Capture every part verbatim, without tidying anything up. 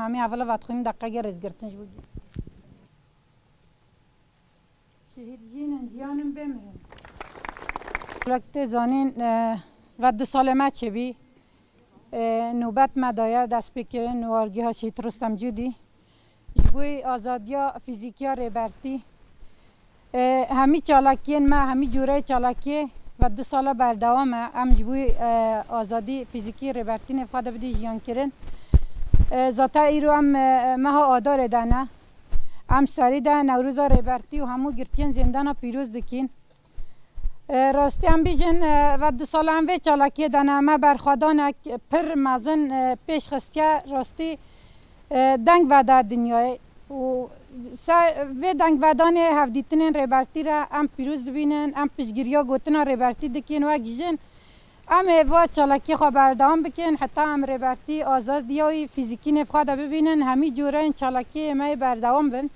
Em ê evela vedixwînin deqegê rêzgirtin ji bo cî. Şehîd jînin, jiyanin bê mirin. Wek tê zanîn, e, ve du salê me çêbî. E, nûbet me daye destpêkirin li wargeha Şehîd Rustem Cûdî. Ji bo azadiya fîzîkî ya Rêbertî. E, hemî çalakiyên me, hemî cûreyê çalakiyê ve du sala berdewam e. Em ji bo, e, azadî fîzîkî Rêbertî nêv xwe de bidî jiyan kirin. E, zaten îro em, e, meha Adarê de ne. Em serî de Newroza Rêbertî û hemû girtiyên zêndana pîroz dikîn. E, rastî em bîjin, e, ve du sala em vê çalakiyê de ne, me berxwedanek pir mezin, e, pêş xistiye, rastî, e, deng veda dinyayê. Û ser vê dengvedanê hevdîtinên Rêbertî re em pîroz dibînin, em piştgiriya gotina Rêbertî dikin wek jin. Em ê va çalakiyê xwe berdewam bikin, heta em Rêbertî azadiya wî fîzîkî nêv xwe de bibînin, hemî cûreyên çalakiyê me yê berdewam bin.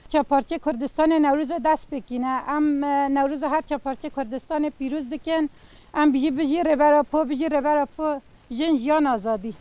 Çar parçeyê Kurdistanê Newrozê dest pê kîne. Em, e, Newroza her çar parçeyê Kurdistanê pîroz dikin. Em bijî, bijî Rêber Apo, bijî Rêber Apo, jin, jiyan, azadî.